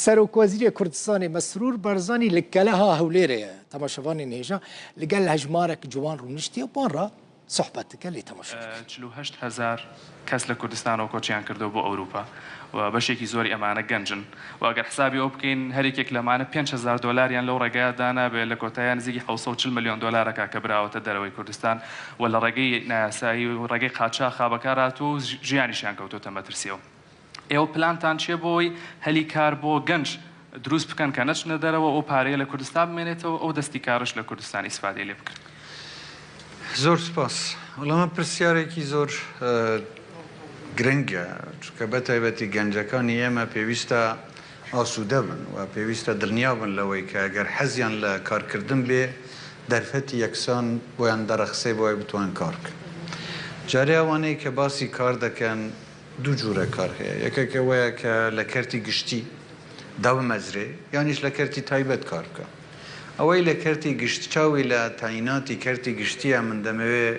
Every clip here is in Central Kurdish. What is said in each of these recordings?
Serokwezîrê Kurdistanê Mesrûr Barzanî li Keleha Hewlêrê ye. Temaşevanên hêja li gel hejmarek ciwan rûniştiye û wan re sohbet dike lê temaşe bikin. 48 هەزار کەس لە کوردستانەوە کۆچیان کردووە بۆ ئەوروپا و بەشێکی زۆری ئەمانە گەنجن و ئەگەر حسابی ئەوە بکەین هەر یەکێک لەمانە 5000 دۆلاریان لەو ڕێگەیە دانابێ لە کۆتاییا نزیکی 740 ملیۆن دۆلارەکە کە براوەتە دەرەوەی کوردستان و لە ڕێگەی نایاسایی و ڕێگەی قاچاخا بەکار هاتووە و ژیانیشیان کەوتۆتە مەترسیەوە. ئێوە پلانتان چیە بۆ ئەوەی هەلی کار بۆ گەنج دروست بکەن کە نەچنە دەرەوە ئەو پارەیە لە کوردستان بمێنێتەوە ئەو دەستی کارەش لە کوردستان ئیسفادەی لێ بکرێت؟ زۆر سوپاس. وەڵا ئەمە پرسیارێکی زۆر گرنگە چونکە بە تایبەتی گەنجەکانی ئێمە پێویستە ئاسوودە بن و پێویستە دڵنیا بن لەوەی کە گەر حەزیان لە کارکردن بێ دەرفەتی یەکسان بۆیان دەڕەخسێ بۆ ئەوەی بتوانن کار بکەن. جارێ ئەوانەی کە باسی کار دەکەن دوو جورە کار هەیە، یەکێک ئەوەیە کە لە کەرتی گشتی دابمەزرێ یانیش لە کەرتی تایبەت کار بکا. ئەوەی لە کەرتی گشت چاوی لە تەعیناتی کەرتی گشتیە من دەمەوێ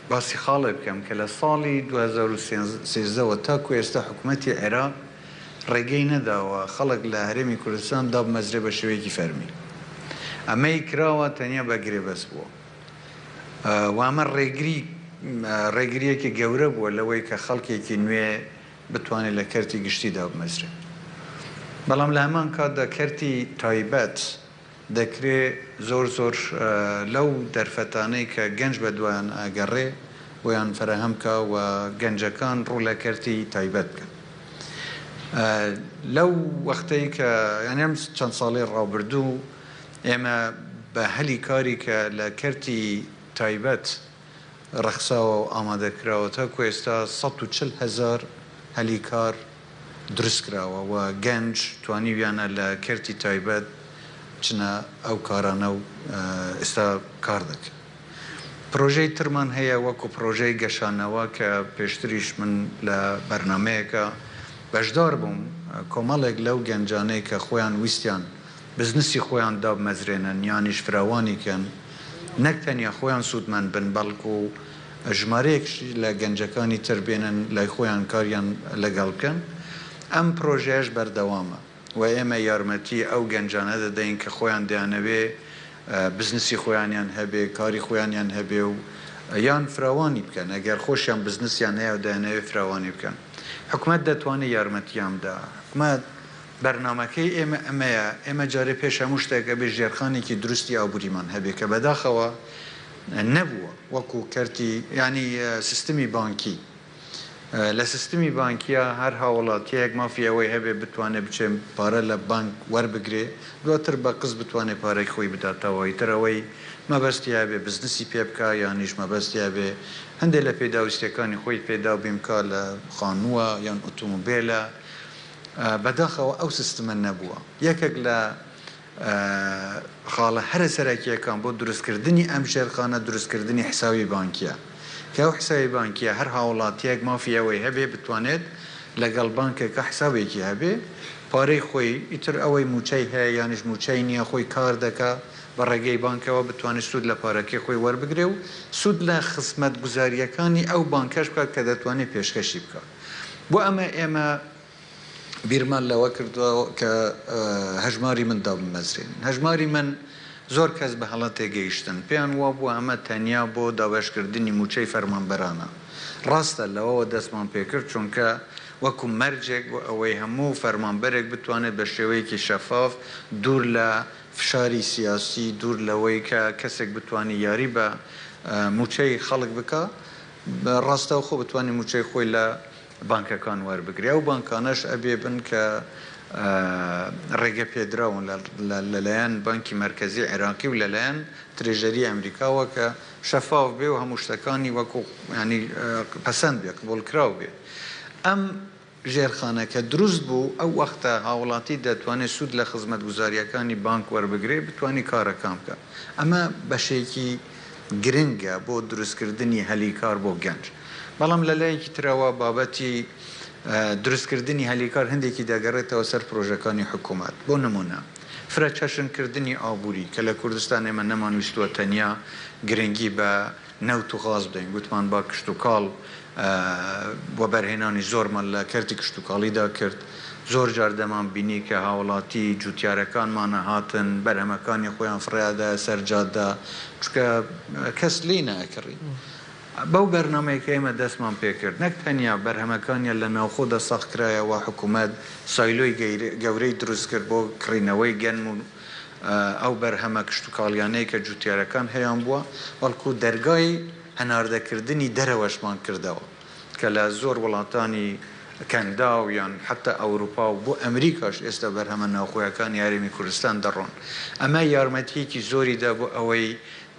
باسی خاڵێ بکەم کە لە ساڵی 2013 وە تاکو ئێستا حکومەتی عێراق ڕێگەی نەداوە خەڵک لە هەرێمی کوردستان دابمەزرێ بە شێوەیەکی فەرمی. ئەمەی کراوە تەنیا بە گرێبەست بووە. و ئەمە ڕێگری ڕێگرییەکی گەورە بووە لەوەی کە خەڵکێکی نوێ بتوانێت لە کەرتی گشتی دابمەزرێت. بەڵام لە هەمان کاتدا کەرتی تایبەت دەکرێ زۆر زۆر لەو دەرفەتانەی کە گەنج بە دوایان ئەگەڕێ بۆیان فەراهەم بکا و گەنجەکان ڕوو لە کەرتی تایبەت بکەن. لەو وەختەی کە یانی ئەم چەند ساڵەی ڕابردوو ئێمە بە هەلی کاری کە لە کەرتی تایبەت ڕەخساوە و ئامادە کراوە تاکو ئێستا 140 هەزار هەلی کار دروست کراوە و گەنج توانیویانە لە کەرتی تایبەت بچنە ئەو کارانە و ئێستا کار دەکەن. پرۆژەی ترمان هەیە وەکو پرۆژەی گەشانەوە کە پێشتریش من لە بەرنامەیەکا بەشدار بووم، کۆمەڵێک لەو گەنجانەی کە خۆیان ویستیان بزنسی خۆیان دابمەزرێنن یانیش فراوانی کەن، نەک تەنیا خۆیان سوودمەند بن بەڵکو ژمارەیەک لە گەنجەکانی تر بێنن لای خۆیان کاریان لەگەڵ بکەن، ئەم پرۆژەیەش بەردەوامە و ئێمە یارمەتی ئەو گەنجانە دەدەین کە خۆیان دەیانەوێ بزنسی خۆیانیان هەبێ، کاری خۆیانیان هەبێ و یان فراوانی بکەن ئەگەر خۆشیان بزنسیان هەیە و دەیانەوێ فراوانی بکەن. حکومەت دەتوانێ یارمەتیان بدا. حکومەت بەرنامەکەی ئێمە ئەمەیە، ئێمە جارێ پێش هەموو شتێک ئەبێ ژێرخانێکی دروستی ئابووریمان هەبێ کە بەداخەوە نەبووە وەکو کەرتی یانی سیستمی بانکی. لە سیستمی بانکییا هەر هاوڵاتییەک مافی ئەوەی هەبێ بتوانێ بچێ پارە لە بانک وەربگرێ دواتر بە قست بتوانێ پارەی خۆی بداتەوە ئیتر ئەوەی مەبەستی هەبێ بزنسی پێ بکا یانیش مەبەستی هەبێ هەندێ لە پێداویستیەکانی خۆی پێ دابین بکا لە خانووە یان ئۆتۆمبێلە بەداخەوە ئەو سیستمە نەبووە. یەکێک لە خاڵە هەرە سەرەکییەکان بۆ دروستکردنی ئەم ژێرخانە دروستکردنی حسابی بانکییە کە ئەو حسابی بانکییە هەر هاوڵاتییەک مافی ئەوەی هەبێ بتوانێت لەگەڵ بانکێکا حسابێکی هەبێ پارەی خۆی ئیتر ئەوەی مووچەی هەیە یانیش مووچەی نییە خۆی کار دەکا بە ڕێگەی بانکەوە بتوانێت سوود لە پارەکەی خۆی وەربگرێ و سوود لە خزمەتگوزارییەکانی ئەو بانکەش بکات کە دەتوانێت پێشکەشی بکات. بۆ ئەمە ئێمە بیرمان لەوە کردووە کە هەژماری من دابمەزرێنین. هەژماری من زۆر کەس بە هەڵە تێگەیشتن، پێیان وابووە ئەمە تەنیا بۆ دابەشکردنی مووچەی فەرمانبەرانە. ڕاستە لەوەوە دەستمان پێکرد، چونکە وەکو مەرجێک بۆ ئەوەی هەموو فەرمانبەرێک بتوانێت بە شێوەیەکی شەفاف دوور لە فشاری سیاسی، دوور لەوەی کە کەسێک بتوانێت یاری بە مووچەی خەڵک بکا، ڕاستەوخۆ بتوانێ مووچەی خۆی لە بانکەکان وەربگرێ، ئەو بانکانەش ئەبێ بن کە ڕێگە پێدراون لەلایەن بانکی مەرکەزی عێراقی و لەلایەن ترێژەری ئەمریکاوە کە شەفاف بێ و هەموو شتەکانی وەکو یانی پەسەند بێ قبوڵکراو بێ. ئەم ژێرخانە کە دروست بوو ئەو وەختە هاوڵاتی دەتوانێت سوود لە خزمەتگوزارییەکانی بانک وەربگرێت بتوانێت کارەکان بکات ئەمە بەشێکی گرنگە بۆ دروستکردنی هەلی کار بۆ گەنج بەڵام لە لایەکی ترەوە بابەتی دروستکردنی هەلی کار هەندێکی دەگەڕێتەوە سەر پرۆژەکانی حکوومەت بۆ نموونە فرەچەشنکردنی ئابووری کە لە کوردستان ئێمە نەمانویستووە تەنیا گرنگی بە نەوت و غاز بدەین، گوتمان با کشتوکاڵ وەبەرهێنانی زۆرمان لە کەرتی کشتوکاڵیدا کرد. زۆر جار دەمان بینی کە هاوڵاتی جوتیارەکانمان ئەهاتن بەرهەمەکانی خۆیان فڕێیادایە سەر جادە چونکە کەس لێی نەئەکڕی. بەو بەرنامەیە کە ئێمە دەستمان پێکرد نەک تەنیا بەرهەمەکانیان لە ناوخۆدا ساغ کرایەوە حکومەت سایلۆی گەورەی دروست کرد بۆ کڕینەوەی گەنم و ئەو بەرهەمە کشتوکاڵیانەی کە جوتیارەکان هەیانبووە بەڵکو دەرگای هەناردەکردنی دەرەوەشمان کردەوە. کە لە زۆر وڵاتانی کەنداو یان حەتا ئەوروپا و بۆ ئەمریکاش ئێستا بەرهەمە ناوخۆیەکانی هەرێمی کوردستان دەڕۆن. ئەمە یارمەتییەکی زۆری دا بۆ ئەوەی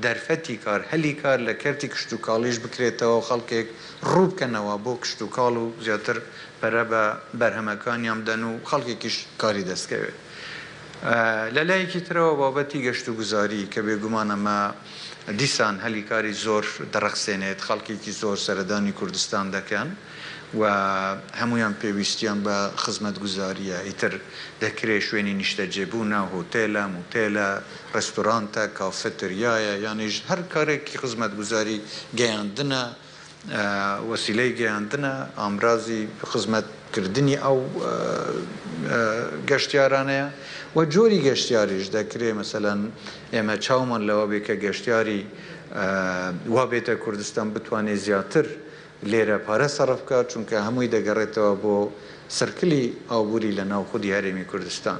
دەرفەتی کار، هەلی کار لە کەرتی کشتوکاڵیش بکرێتەوە و خەڵکێک ڕوو بکەنەوە بۆ کشتوکاڵ و زیاتر پەرە بە بەرهەمەکانیان بدەن و خەڵکێکیش کاری دەست کەوێت. لە لایەکی ترەوە بابەتی گەشتوگوزاری کە بێگومان ئەمە دیسان هەلی کاری زۆر دەڕەخسێنێت، خەڵکێکی زۆر سەردانی کوردستان دەکەن و هەموویان پێویستیان بە خزمەتگوزارییە، ئیتر دەکرێ شوێنی نیشتەجێبوونە، هۆتێلە، موتێلە، ڕێستورانتە، کافێتریایە، یانیش هەر کارێکی خزمەتگوزاری گەیاندنە. وەسیلەی گەیاندنە، ئامرازی خزمەتکردنی ئەو گەشتیارانەیە و جۆری گەشتیاریش دەکرێ مەسەلەن ئێمە چاومان لەوە بێ کە گەشتیاری وا بێتە کوردستان بتوانێ زیاتر لێرە پارە سەرف بکات چونکە هەمووی دەگەڕێتەوە بۆ سرکلی ئابووری لە ناو خودی هەرێمی کوردستان.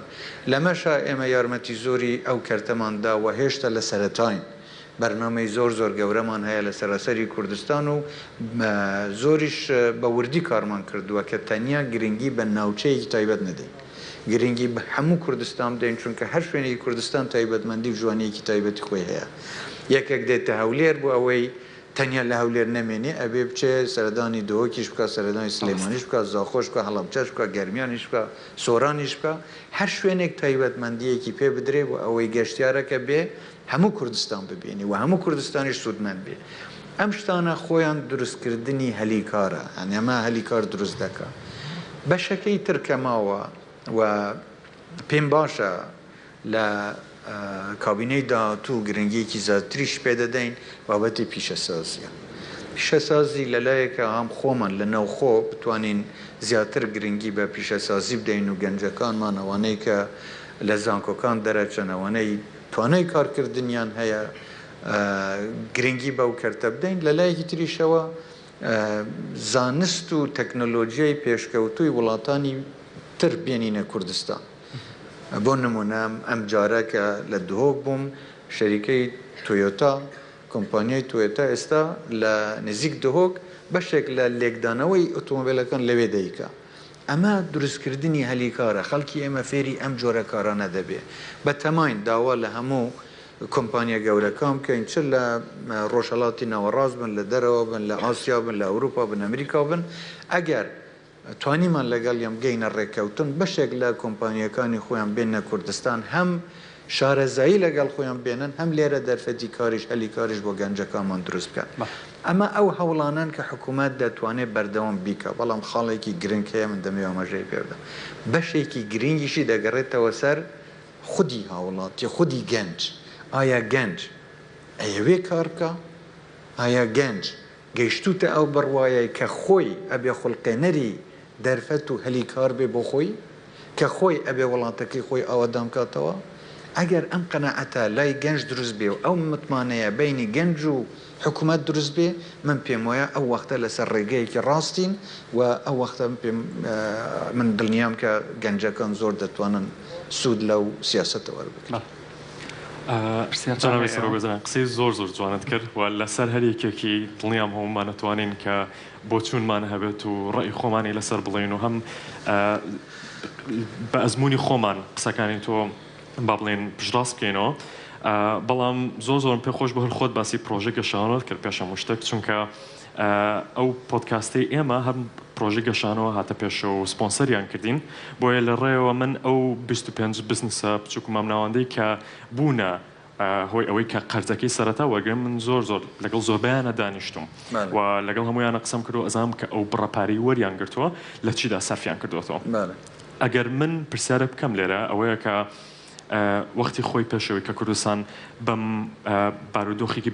لەمەشا ئێمە یارمەتی زۆری ئەو کەرتەمان دا و هێشتا لە سەرەتاین. بەرنامەی زۆر زۆر گەورەمان هەیە لە سەراسەری کوردستان و زۆریش بە وردی کارمان کردووە کە تەنیا گرنگی بە ناوچەیەکی تایبەت نەدەین، گرنگی بە هەموو کوردستان بدەین، چونکە هەر شوێنێکی کوردستان تایبەتمەندی و جوانییەکی تایبەتی خۆی هەیە. یەکێک دێتە هەولێر بۆ ئەوەی تەنیا لە هەولێر نەمێنێ ئەبێ بچێ سەردانی دهۆکیش بکا، سەردانی سلێمانیش بکا، زاخۆش بکا، هەڵەبجەش بکا، گەرمیانیش بکا، سۆرانیش بکا، هەر شوێنێک تایبەتمەندییەکی پێ بدرێ بۆ ئەوەی گەشتیارەکە بێ هەموو کوردستان ببینی و هەموو کوردستانیش سوودمەند بێ. ئەم شتانە خۆیان دروستکردنی هەلی کارە، یانی ئەمە هەلی کار دروست دەکا. بەشەکەی تر کە ماوە و پێم باشە لە کابینەی داهاتوو گرنگییەکی زیاتریش پێ دەدەین، بابەتی پیشەسازییە. پیشەسازی لە لایەکە هەم خۆمان لە ناوخۆ بتوانین زیاتر گرنگی بە پیشەسازی بدەین و گەنجەکانمان ئەوانەی کە لە زانکۆکان دەرەچن، ئەوانەی توانای کارکردنیان هەیە گرنگی بەو کەرتە بدەین، لە لایەکی تریشەوە زانست و تەکنۆلۆژیای پێشکەوتووی وڵاتانی تر بێنینە کوردستان. بۆ نموونە ئەمجارە کە لە دهۆک بووم شەریکەی تۆیۆتا، کۆمپانیای تۆیۆتا ئێستا لە نزیک دهۆک بەشێک لە لێکدانەوەی ئۆتۆمۆبیلەکان لەوێ دەیکا. ئەمە دروستکردنی هەلی کارە، خەڵکی ئێمە فێری ئەم جۆرە کارانە دەبێ. بە تەماین داوا لە هەموو کۆمپانیا گەورەکان بکەین، چ لە ڕۆژهەڵاتی ناوەڕاست بن، لە دەرەوە بن، لە ئاسیا بن، لە ئەوروپا بن، ئەمریکا بن، ئەگەر توانیمان لەگەڵیان بگەینە ڕێککەوتن، بەشێک لە کۆمپانیاکانی خۆیان بێننە کوردستان، هەم شارەزایی لەگەڵ خۆیان بێنن، هەم لێرە دەرفەتی کاریش، هەلی کاریش بۆ گەنجەکانمان دروست بکەن. ئەمە ئەو هەوڵانەن کە حکومەت دەتوانێت بەردەوام بیکا، بەڵام خاڵێکی گرنگ هەیە من دەمەوێت ئاماژەی پێ بدەم، بەشێکی گرنگیشی دەگەڕێتەوە سەر خودی هاوڵاتی، خودی گەنج، ئایا گەنج ئەیەوێ کار بکا؟ ئایا گەنج گەیشتووتە ئەو بڕوایەی کە خۆی ئەبێ خولقێنەری دەرفەت و هەلی کار بێ بۆ خۆی، کە خۆی ئەبێ وڵاتەکەی خۆی ئاوەدان بکاتەوە؟ ئەگەر ئەم قەناعەتە لای گەنج دروست بێ و ئەو متمانەیە بەینی گەنج و حکومەت دروست بێ، من پێم وایە ئەو وەختە لەسەر ڕێگەیەکی ڕاستین و ئەو وەختە پێم من دڵنیام کە گەنجەکان زۆر دەتوانن سوود لەو سیاسەتە وەربگرن. جەنابی سەرۆک وەزیران قسەی زۆر زۆر جوانت کرد و لەسەر هەر یەکێکی دڵنیام هەموومان ئەتوانین کە بۆچوونمان هەبێت و ڕەئی خۆمانی لەسەر بڵێین و هەم بە ئەزموونی خۆمان قسەکانی تۆ با بڵێین پشتڕاست بکەینەوە بەڵام زۆر زۆرم پێ خۆش بوو هەر خۆت باسی پرۆژەی گەشانەوەت کرد پێش هەموو شتێک چونکە ئەو پۆدکاستەی ئێمە هەر پرۆژەی گەشانەوە هاتە پێشەوە و سپۆنسەریان کردین بۆیە لە ڕێیەوە من ئەو 25 بزنسە بچوک و مامناوەندەی کە بوونە هۆی ئەوەی کە قەرزەکەی سەرەتا وەرگرم من زۆر زۆر لەگەڵ زۆربەیانە دانیشتوم و لەگەڵ هەموویانە قسەم کردو ئەزانم کە ئەو بڕە پارەی وەریان گرتووە لە چیدا سەرفیان کردووەتەوە. ئەگەر من پرسیارێک بکەم لێرە ئەوەیە کە وەختی خۆی پێش ئەوەی کە کوردستان بەم بارودۆخێکی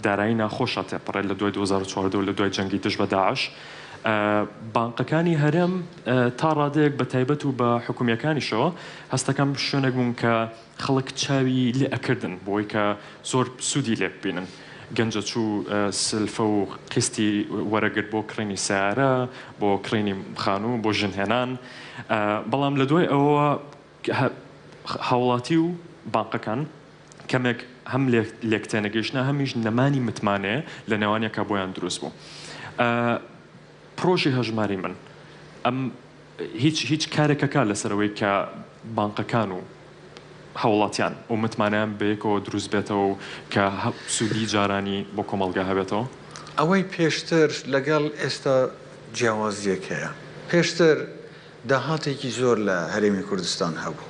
دارایی ناخۆشە تێپەڕێت لە دوای 2014 و لە دوای جەنگی دژ بە داعش. بانقەکانی هەرێم تا ڕادەیەک بە تایبەت و بە حکومییەکانیشەوە هەستەکەم شوێنێک بوون کە خەڵک چاوی لێ ئەکردن بۆی کە زۆر سوودی لێ ببینن. گەنجە چوو سلفە و قیستی وەرەگرت بۆ کڕینی سەیارە، بۆ کڕینی خانوو، بۆ ژن هێنان. بەڵام لە دوای ئەوەوە هاوڵاتی و بانقەکان کەمێک هەم لێکتێنەگەیشتنە هەمیش نەمانی متمانەیە لە نێوان یەکا بۆیان دروست بوو. پرۆژەی هەژماری من ئەم هیچ هیچ کارێکەکە لەسەرەوەی کە بانقەکان و هاوڵاتیان و متمانەیان بەیەکەوە دروست بێتەوە و کە سوودی جارانی بۆ کۆمەڵگا هەبێتەوە؟ ئەوەی پێشتر لەگەڵ ئێستا جیاوازییەک هەیە. پێشتر داهاتێکی زۆر لە هەرێمی کوردستان هەبوو.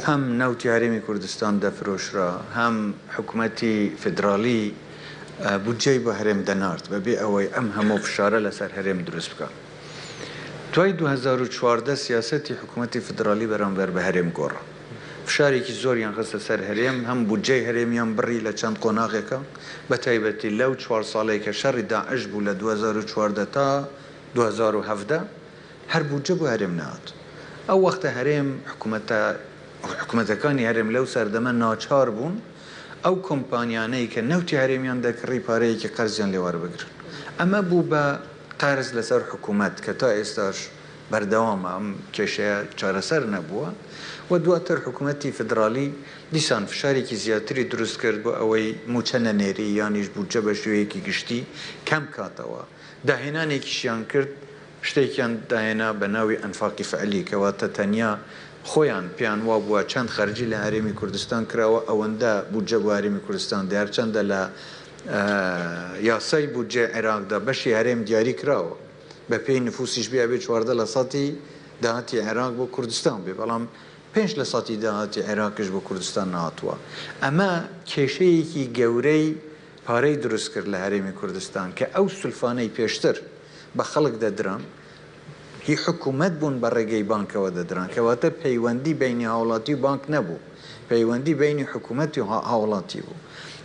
هەم نەوتی هەرێمی کوردستان دەفرۆشرا، هەم حکومەتی فیدراڵی بودجەی بۆ هەرێم دەنارد بەبێ ئەوەی ئەم هەموو فشارە لەسەر هەرێم دروست بکا. دوای 2014 سیاسەتی حکومەتی فیدراڵی بەرامبەر بە هەرێم گۆڕا. فشارێکی زۆریان خستە سەر هەرێم، هەم بودجەی هەرێمیان بڕی لە چەند قۆناغێکا، بەتایبەتی لەو چوار ساڵەی کە شەڕی داعش بوو لە 2014 تا 2017، هەر بودجە بۆ هەرێم نەهات. ئەو وەختە هەرێم حکومەتە حکومەتەکانی هەرێم لەو سەردەمە ناچار بوون ئەو کۆمپانیانەی کە نەوتی هەرێمیان دەکڕی پارەیەکی قەرزیان لێ وەربگرن. ئەمە بوو بە قەرز لەسەر حکومەت کە تا ئێستاش بەردەوامە ئەم کێشەیە چارەسەر نەبووە و دواتر حکومەتی فیدراڵی دیسان فشارێکی زیاتری دروست کرد بۆ ئەوەی مووچە نەنێری یانیش بودجە بە شێوەیەکی گشتی کەم کاتەوە. داهێنانێکیشیان کرد شتێکیان داهێنا بە ناوی ئەنفاقی فعلی کەواتە تەنیا خۆیان پێیان وابووە چەند خەرجی لە هەرێمی کوردستان کراوە ئەوەندە بودجە بۆ هەرێمی کوردستان دێ هەرچەندە لە یاسای بودجەی عێراقدا بەشی هەرێم دیاری کراوە بە پێی نفوسیش بێ ئەبێ 14 لە سەتی داهاتی عێراق بۆ کوردستان بێ بەڵام 5 لە سەتی داهاتی عێراقیش بۆ کوردستان نەهاتووە ئەمە کێشەیەکی گەورەی پارەی دروست کرد لە هەرێمی کوردستان کە ئەو سولفانەی پێشتر بە خەڵک دەدران هی حکومەت بوون بە ڕێگەی بانکەوە دەدران کەواتە پەیوەندی بەینی هاوڵاتی و بانک نەبوو پەیوەندی بەینی حکومەت و هاوڵاتی بوو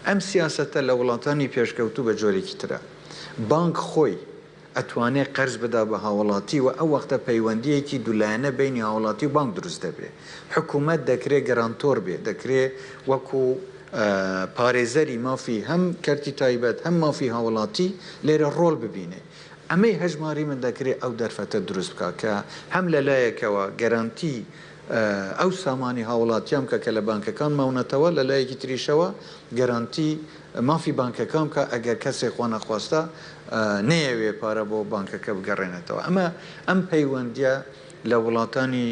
ئەم سیاسەتە لە وڵاتانی پێشکەوتوو بە جۆرێکی ترە بانک خۆی ئەتوانێ قەرز بدا بە هاوڵاتی و ئەو وەختە پەیوەندیەکی دوولایەنە بەینی هاوڵاتی و بانک دروست دەبێ حکومەت دەکرێ گەرانتۆر بێ دەکرێ وەکو پارێزەری مافی هەم کەرتی تایبەت هەم مافی هاوڵاتی لێرە ڕۆڵ ببینێ. ئەمەی هەژماری من دەکرێ ئەو دەرفەتە دروست بکا کە هەم لە لایەکەوە گەرانتی ئەو سامانی هاوڵاتیان بکا کە لە بانکەکان ماونەتەوە، لە لایەکی تریشەوە گەرانتی مافی بانکەکان بکا ئەگەر کەسێک خوانەخواستە نەیەوێ پارە بۆ بانکەکە بگەڕێنێتەوە. ئەمە ئەم پەیوەندیە لە وڵاتانی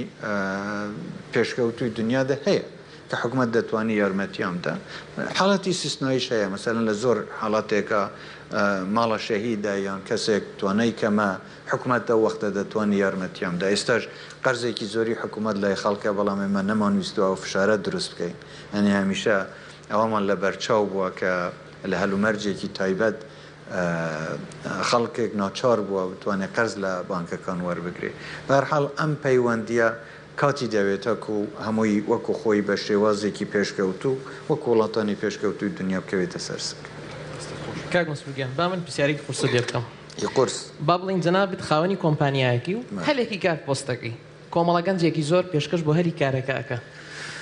پێشکەوتووی دنیادا هەیە. کە حکومەت دەتوانی یارمەتیان بدا. حاڵەتی ئیستیسناییش هەیە، مەسەلەن لە زۆر حاڵەتێکا ماڵە شەهیدە یان کەسێک توانای کەمە، حکومەت ئەو وەختە دەتوانی یارمەتیان بدا. ئێستاش قەرزێکی زۆری حکومەت لای خەڵکە، بەڵام ئێمە نەمانویستووە ئەو فشارە دروست بکەین. یانی هەمیشە ئەوەمان لەبەرچاو بووە کە لە هەلومەرجێکی تایبەت خەڵکێک ناچار بووە بتوانێ قەرز لە بانکەکان وەربگرێ. بەهەرحاڵ ئەم پەیوەندییە کاتی دەوێت تاکو هەمووی وەکو خۆی بە شێوازێکی پێشکەوتوو وەکو وڵاتانی پێشکەوتووی دونیا بکەوێتە سەر سک. دەستت خۆش. کاک مەسرور گیان با من پرسیارێکی قورست لێ بکەم. ی قورس. با بڵێین جەنابت خاوەنی کۆمپانیایەکی و هەلێکی کار پۆست دەکەی کۆمەڵە گەنجێکی زۆر پێشکەش بۆ هەلی کارەکە ئەکا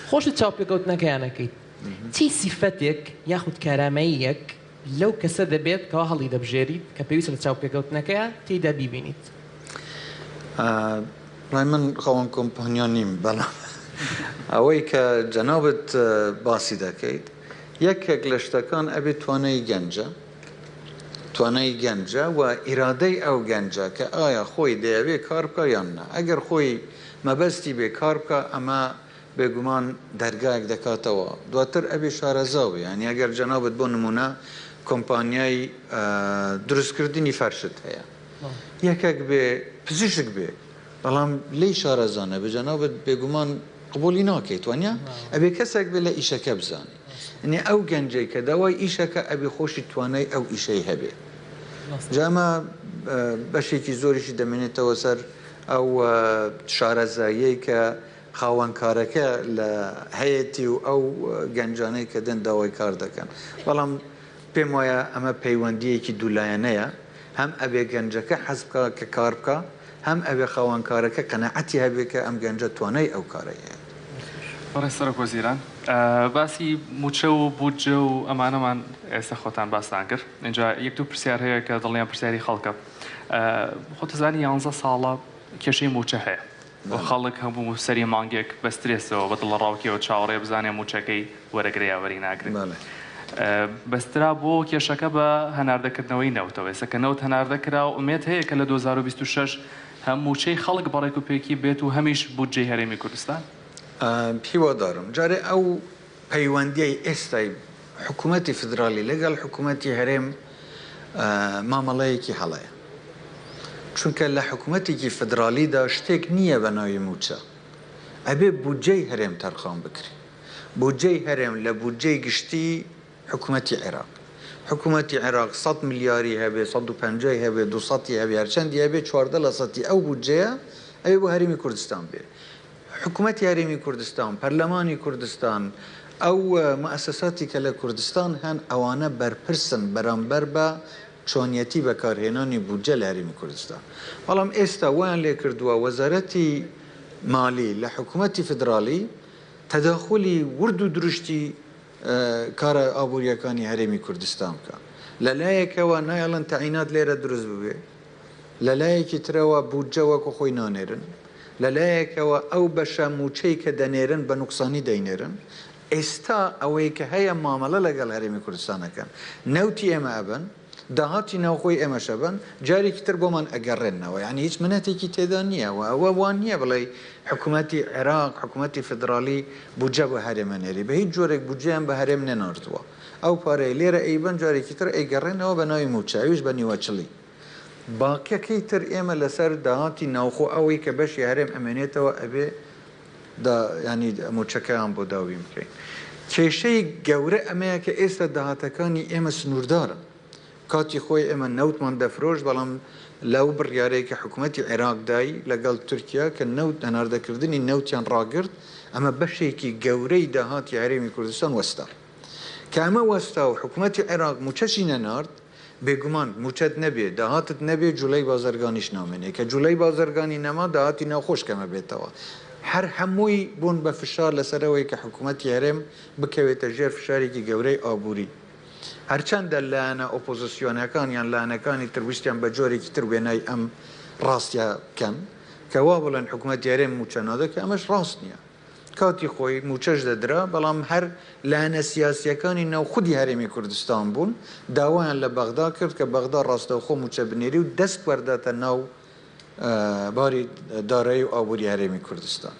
خۆشت چاوپێکەوتنەکەیان ئەکەیت چی سیفەتێک یاخود کارامەییەک لەو کەسە دەبێت کەوا هەڵی دەبژێریت کە پێویستە لە چاوپێکەوتنەکەیا تێیدا بیبینیت؟ ڕای من خاوەن کۆمپانیا نیم بەڵام ئەوەی کە جەنابت باسی دەکەیت یەکێک لە شتەکان ئەبێت توانای گەنجە توانای گەنجە و ئیرادەی ئەو گەنجە کە ئایا خۆی دەیەوێ کار بکە یان نا ئەگەر خۆی مەبەستی بێ کار بکە ئەمە بێگومان دەرگایەک دەکاتەوە دواتر ئەبێ شارەزا بێ یانی ئەگەر جەنابت بۆ نمونە کۆمپانیای دروستکردنی فەرشت هەیە یەکەک بێ پزیشک بێ بەڵام لێی شارەزا نەبێ جەنابت بێگومان قبولی ناکەیت وانە ئەبێ کەسێک بێ لە ئیشەکە بزانێ یعنی ئەو گەنجەی کە داوای ئیشەکە ئەبێ خۆشی توانای ئەو ئیشەی هەبێ جا ئەمە بەشێکی زۆریشی دەمێنێتەوە سەر ئەو شارەزاییەی کە خاوەن کارەکە لە هەیەتی و ئەو گەنجانەی کە دێن داوای کار دەکەن. بەڵام پێم وایە ئەمە پەیوەندییەکی دوولایەنەیە. هەم ئەبێ گەنجەکە حەز بکا کە کار بکا، هەم ئەبێ خاوەن کارەکە قەناعەتی هەبێ کە ئەم گەنجە توانای ئەو کارەی هەیە. بەڕێز سەرۆک وەزیران، باسی مووچە و بودجە و ئەمانەمان ئێستا خۆتان باستان کرد، ئینجا یەک دوو پرسیار هەیە کە دڵنیام پرسیاری خەڵکە. خۆت دەزانی یانزە ساڵە کێشەی مووچە هەیە و خەڵک هەموو سەری مانگێک بە سترێسەوە بە دڵەڕاوکێوە چاوەڕێیە بزانێ مووچەکەی وەرەگرێ یا وەری ناگرێ. بەسترا بۆ کێشەکە بە هەناردەکردنەوەی نەوتەوە. ئێستا کە نەوت هەناردە کرا ئومێد هەیە کە لە 2026 هەم مووچەی خەڵک بە ڕێکوپێکی بێت و هەمیش بودجەی هەرێمی کوردستان؟ هیوادارم جارێ ئەو پەیوەندیەی ئێستای حکومەتی فیدراڵی لەگەڵ حکومەتی هەرێم مامەڵەیەکی هەڵەیە. چونکە لە حکومەتێکی فیدراڵیدا شتێک نییە بە ناوی مووچە. ئەبێ بودجەی هەرێم تەرخان بکرێ. بودجەی هەرێم لە بودجەی گشتی حکومەتی عێراق. حکومەتی عێراق سەد ملیاری هەبێ، 150ی هەبێ، دووسەتی هەبێ، هەرچەندی هەبێ 14 لە سەتی ئەو بودجەیە ئەبێ بۆ هەرێمی کوردستان بێ. حکومەتی هەرێمی کوردستان، پەرلەمانی کوردستان، ئەو موئەسەساتی کە لە کوردستان هەن ئەوانە بەرپرسن بەرامبەر بە چۆنیەتی بەکارهێنانی بودجە لە هەرێمی کوردستان. بەڵام ئێستا وایان لێکردووە وەزارەتی مالی لە حکومەتی فیدراڵی تەداخولی ورد و درشتی کارە ئابوورییەکانی هەرێمی کوردستان بکا. لە لایەکەوە نایەڵن تەعینات لێرە دروست ببێ، لە لایەکی ترەوە بودجە وەکو خۆی نانێرن، لە لایەکەوە ئەو بەشە مووچەی کە دەنێرن بە نوقسانی دەینێرن. ئێستا ئەوەی کە هەیە مامەڵە لەگەڵ هەرێمی کوردستان ئەکەن. نەوتی ئێمە ئەبەن، داهاتی ناوخۆی ئێمەش ئەبەن، جارێکی تر بۆمان ئەگەڕێننەوە. یانی هیچ منەتێکی تێدا نییە و ئەوە وا نییە بڵێی حکومەتی عێراق، حکومەتی فیدراڵی بودجە بۆ هەرێم ئەنێری. بە هیچ جۆرێک بودجەیان بە هەرێم نەناردووە. ئەو پارەی لێرە ئەیبەن جارێکی تر ئەیگەڕێنەوە بە ناوی مووچە، ئەویش بە نیوەچڵی. باقیەکەی تر ئێمە لەسەر داهاتی ناوخۆ ئەوەی کە بەشی هەرێم ئەمێنێتەوە ئەبێ دا یانی مووچەکەیان بۆ داوین بکەین. کێشەی گەورە ئەمەیە کە ئێستا داهاتەکانی ئێمە سنووردارن. کاتی خۆی ئێمە نەوتمان دەفرۆشت بەڵام لەو بڕیارەی کە حکوومەتی عێراق دای لەگەڵ تورکیا کە نەوت هەناردەکردنی نەوتیان ڕاگرت ئەمە بەشێکی گەورەی داهاتی هەرێمی کوردستان وەستا. کە ئەمە وەستا و حکوومەتی عێراق مووچەشی نەنارد بێگومان مووچەت نەبێ، داهاتت نەبێ جوڵەی بازرگانیش نامێنێ، کە جوڵەی بازرگانی نەما داهاتی ناوخۆش کەمەبێتەوە. هەر هەمووی بوون بە فشار لەسەر ئەوەی کە حکوومەتی هەرێم بکەوێتە ژێر فشارێکی گەورەی ئابووری. هەرچەندە لایەنە ئۆپۆزسیۆنەکان یان لایەنەکانی تر ویستیان بە جۆرێکی تر وێنای ئەم ڕاستیە بکەن کە وا بڵێن حکوومەتی هەرێم مووچە نادا کە ئەمەش ڕاست نییە. کاتی خۆی مووچەش دەدرا، بەڵام هەر لایەنە سیاسییەکانی ناو خودی هەرێمی کوردستان بوون، داوایان لە بەغدا کرد کە بەغدا ڕاستەوخۆ مووچە بنێری و دەست وەرداتە ناو باری دارایی و ئابووری هەرێمی کوردستان.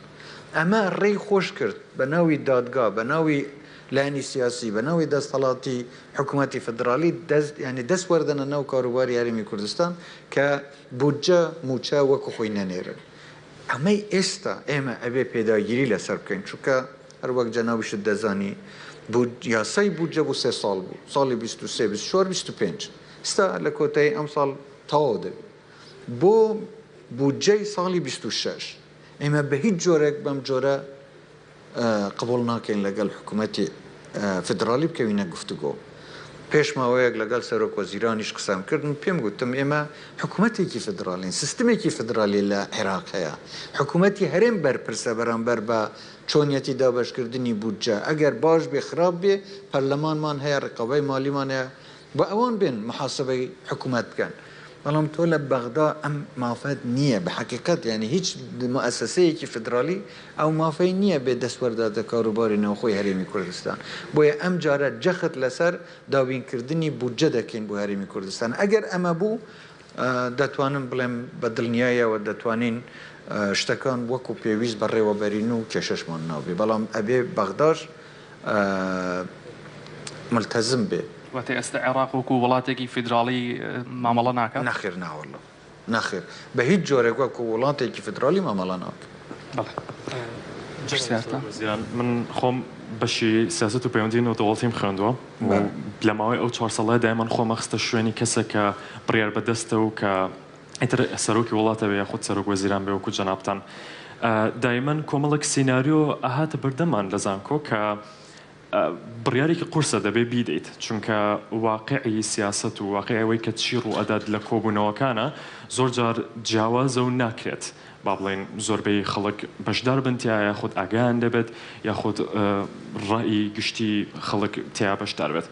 ئەمە ڕێی خۆش کرد بە ناوی دادگا، بە ناوی لایەنی سیاسی، بە ناوی دەستهەڵاتی حکوومەتی فیدراڵی دەست یانی دەست وەردەنە ناو کاروباری هەرێمی کوردستان کە بودجە، مووچە وەکو خۆی نەنێرن. ئەمەی ئێستا ئێمە ئەبێ پێداگیری لەسەر بکەین، چونکە هەر وەک جەنابیشت دەزانی یاسای بودجە بۆ سێ ساڵ بوو، ساڵی 23، 24، 25. ئێستا لە کۆتایی ئەمساڵ تەواو دەبێ. بۆ بودجەی ساڵی 26 ئێمە بە هیچ جۆرێک بەم جۆرە قبوڵ ناکەین لەگەڵ حکومەتی فیدراڵی بکەوینە گفتوگۆ. پێش ماوەیەک لەگەڵ سەرۆک وەزیرانیش قسەم کرد و پێم گوتم ئێمە حکومەتێکی فیدراڵین، سیستمێکی فیدراڵی لە عێراق هەیە، حکومەتی هەرێم بەرپرسە بەرامبەر بە چۆنیەتی دابەشکردنی بودجە، ئەگەر باش بێ خراپ بێ پەرلەمانمان هەیە، ڕقابەی مالیمان هەیە، با ئەوان بێن محاسبەی حکومەت بکەن. بەڵام تۆ لە بەغدا ئەم مافەت نییە بە حەقیقەت یانی هیچ موئەسەسەیەکی فیدراڵی ئەو مافەی نییە بێ دەستوەرداتە کاروباری ناوخۆی هەرێمی کوردستان. بۆیە ئەم جارە جەخت لەسەر دابینکردنی بودجە دەکەین بۆ هەرێمی کوردستان. ئەگەر ئەمە بوو دەتوانم بڵێم بە دڵنیایەوە دەتوانین شتەکان وەکو پێویست بەڕێوەبەرین و کێشەشمان نابێ. بەڵام ئەبێ بەغداش ملتەزم بێ. واتە ئێستا عێراق وەکو وڵاتێکی فیدراڵی مامەڵە ناکات؟ نەخێر ناوەڵا نەخێر بە هیچ جۆرێک وەکو وڵاتێکی فیدراڵی مامەڵە ناکات. بەڵێ پرسیارتان؟ وەزیران من خۆم بەشی سیاسەت و پەیوەندی نێودەوڵەتیم خوێندووە و لە ماوەی ئەو چوار ساڵەیە دایمەن خۆم ئەخستە شوێنی کەسێک کە بڕیار بەدەستە و کە ئیتر سەرۆکی وڵاتە بێ یاخود سەرۆک وەزیران بێ وەکو جەنابتان دایمەن کۆمەڵێک سیناریۆ ئەهاتە بەردەمان لە زانکۆ کە. بڕیارێکی قورسە دەبێ بیدەیت، چونکە واقیعی سیاسەت و واقیعی ئەوەی کە چی ڕووئەدات لە کۆبوونەوەکانا زۆر جار جیاوازە و ناکرێت با بڵێین زۆربەی خەڵک بەشدار بن تیا یاخود ئاگایان لێ بێت یاخود ڕەئی گشتی خەڵک تیا بەشدار بێت.